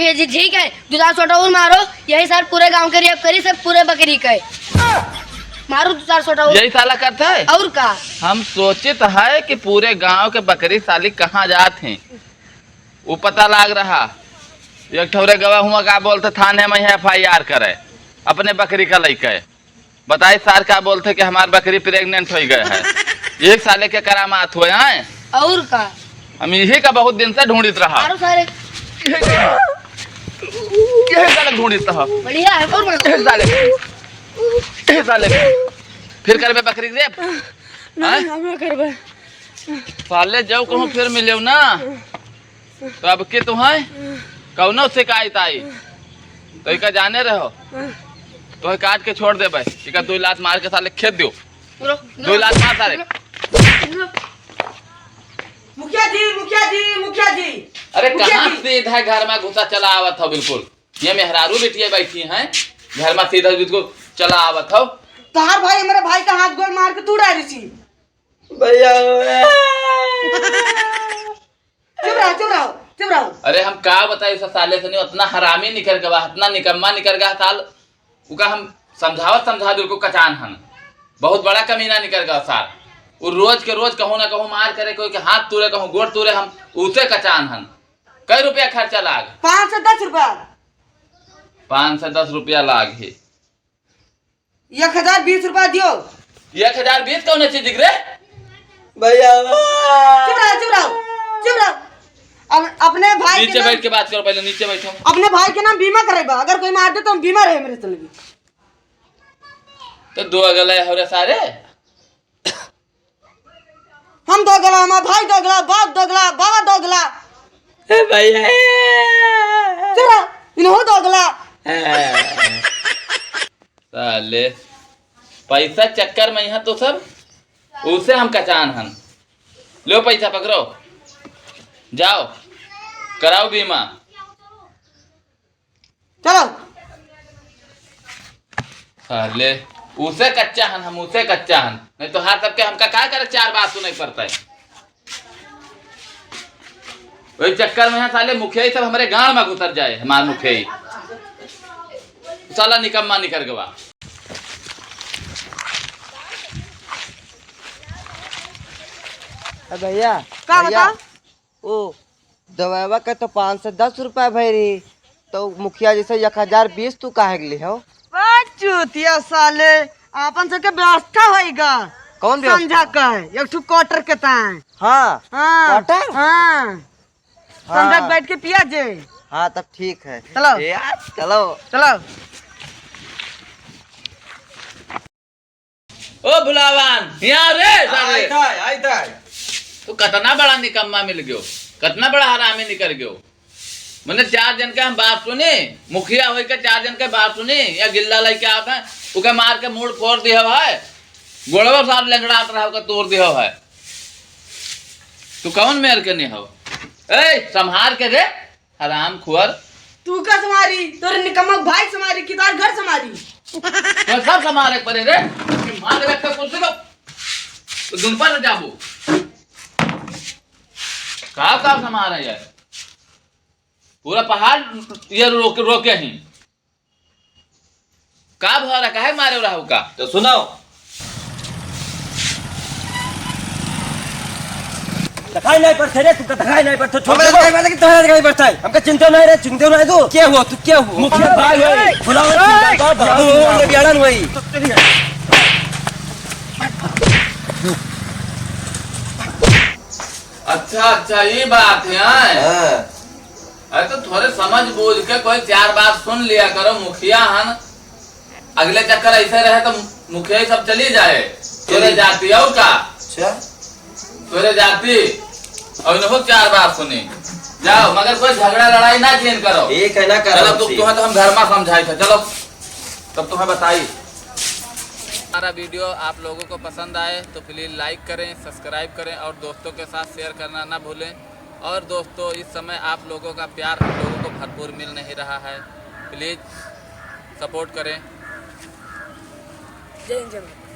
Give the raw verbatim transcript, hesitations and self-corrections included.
ए जी, ठीक है, दो चार सोटा और मारो, यही सार पूरे गांव के रेप करी, सब पूरे बकरी के। मारो दो चार सोटा और। यही साला करता है? और का? हम सोचित है कि पूरे गांव के बकरी साली कहाँ जात हैं, वो पता लाग रहा। एक ठौरे गवा हुआ का बोलते थाने में एफ आई आर करे, अपने बकरी का लइके। बताई सार का बोलते कि हमार बकरी प्रेग्नेंट होइ गए है। एक साले के करामात हुए हैं। और का? हम यही का बहुत दिन से ढूंढित रहा। मारो सारे। यही साले ढूंढित रहा। बढ़िया है, और बढ़िया। यही साले। यही साले। फिर करबे बकरी रेप? नहीं, हाँ? हम ना करबे। साले जब कहूँ फिर मिलेउ ना, तो अब के तुहैं कौनो शिकायत आई, तो इका जाने रहो, तोहे काट के छोड़ देबे। इका दो लात मार के साले खेद दियो। दो लात मार सारे। मुखिया जी, मुखिया जी, मुखिया जी। अरे मुखिया कहाँ जी। सीधा घर में घुसा चला आवत हो बिल्कुल। ये मेहरारू बिटिया बैठी हैं, घर में सीधा बिल्कुल चला आवत हो। तोहार भाई हमरे भाई का हाथ गोड़ मार के तोड़ा रही थी। भैया। चुप रहो, चुप रहो, चुप रहो। अरे हम का बताई उस साले से, नहीं उतना हरामी निकर गवा, इतना निकम्मा निकर गवा साल। उका हम समझावत समझावत बिल्कुल कचान हन, बहुत बड़ा कमीना निकर गवा साल। वो रोज के रोज कहूँ ना कहूँ मार करे, कोई के हाथ तूरे, कहूँ गोड़ तूरे, हम उसे कचान हन। कै रुपया खर्चा लाग? पाँच सौ दस रुपया। पाँच सौ दस रुपया लाग है। एक हजार बीस रुपया दियो। एक हजार बीस कौन चीज रे? भैया। चुप रहो, चुप रहो, चुप रहो। अब अपने भाई के नीचे नाम, बैठ के बात करो, पहले नीचे बैठो। अपने भाई के नाम बीमा करेबा, अगर कोई मार दे तो हम बीमा रहे मेरे चलेगी। तो दो अगला है रे सारे। हम दोगला, हमार भाई दोगला, बाप दोगला, बाबा दोगला। ए भैया। चुरा, इनहू दोगला। साले, पैसा चक्कर में यहाँ तो सब, उसे हम कचान हन। लो पैसा पकड़ो, जाओ, कराओ बीमा। चलो। साले, उसे कच्चा हन, हम उसे कच्चा हन, नहीं तो हर सबके हमका का करे, चार बात सुने पड़ता है। वही चक्कर में है साले, मुखिया ही सब हमारे गांव में घुसर जाए, हमार मुखिया ही साला निकम्मा निकर गवा। ए भैया, का भैया, बता? ओ, दवाइवा के तो पाँच सौ दस रुपया भई रही, तो मुखिया जी से एक हजार बीस तू काहे के लिहो? आ, चूतिया साले, आपन सबके व्यवस्था होइगा। कौन व्यवस्था? संझा का है, एक ठो quarter के ताए। हाँ, हाँ, quarter? हाँ। हाँ। संझा के बैठ के पिया जे। हाँ, तब ठीक है। चलो। ए यार, चलो। चलो। ओ भुलावान, यहाँ रे सारे। आइत है, आइत है। तू कतना बड़ा निकम्मा मिल गयो, कतना बड़ा हरामी निकर गयो। मने चार जन के हम बात सुनी, मुखिया होई के चार जन के बात सुनी, या गिल्ला लइके आवे, उके मार के मूड़ फोड़ दिहो है, गोड़वा सार लेंगड़ात रहो के तोड़ दिहो है। तू कौन मेर के नहीं हो? ए, संभार के रे। हराम खुअर। तू का संभारी? तोरे निकम्मा भाई संभारी कि तोर घर संभारी? तो सब संभारे पड़े रे। मार देवे तो कुछ तो, तो दुन पर जाबो। का, का संभारे यार? पूरा पहाड़ ये रोके, रोके ही। का भौरा, काहे मारे रहा का? तो सुनाओ। दिखाई नहीं पड़ते रे, तुमका दिखाई नहीं पड़ते, छोड़ हमें दो। दिखाई पड़ते कि तुम्हें दिखाई पड़ता है? हमका चिंता नहीं रे, चिंता नहीं तू। क्या हुआ, तू क्या हुआ? मुखिया भाई है, बुलाओ, ए! बाबा, बाबा, बाबा, बाबा। बियाड़न वही। अच्छा, अच्छा, ये बात है। हाँ। अरे तो थोड़े समझ बूझ के कोई चार बात सुन लिया करो, मुखिया हन। अगले चक्कर ऐसे रहे तो मुखिया ही सब चली जाए। तोरे चली। जाती और का? अच्छा। तोरे जाती और इनको चार बात सुनी। जाओ, मगर कोई झगड़ा लड़ाई ना किन करो। ठीक है, ना करो चलो, तु-, ठीक। तुम्हें तो हम घर में समझाए थे। चलो, तब तुम्हें बताई। हमारा वीडियो आप लोगों को पसंद आए तो please like करें, subscribe करें और दोस्तों के साथ share करना ना भूलें। और दोस्तों, इस समय आप लोगों का प्यार हम लोगों को भरपूर मिल नहीं रहा है, please support करें। जय हिंद, जय भारत।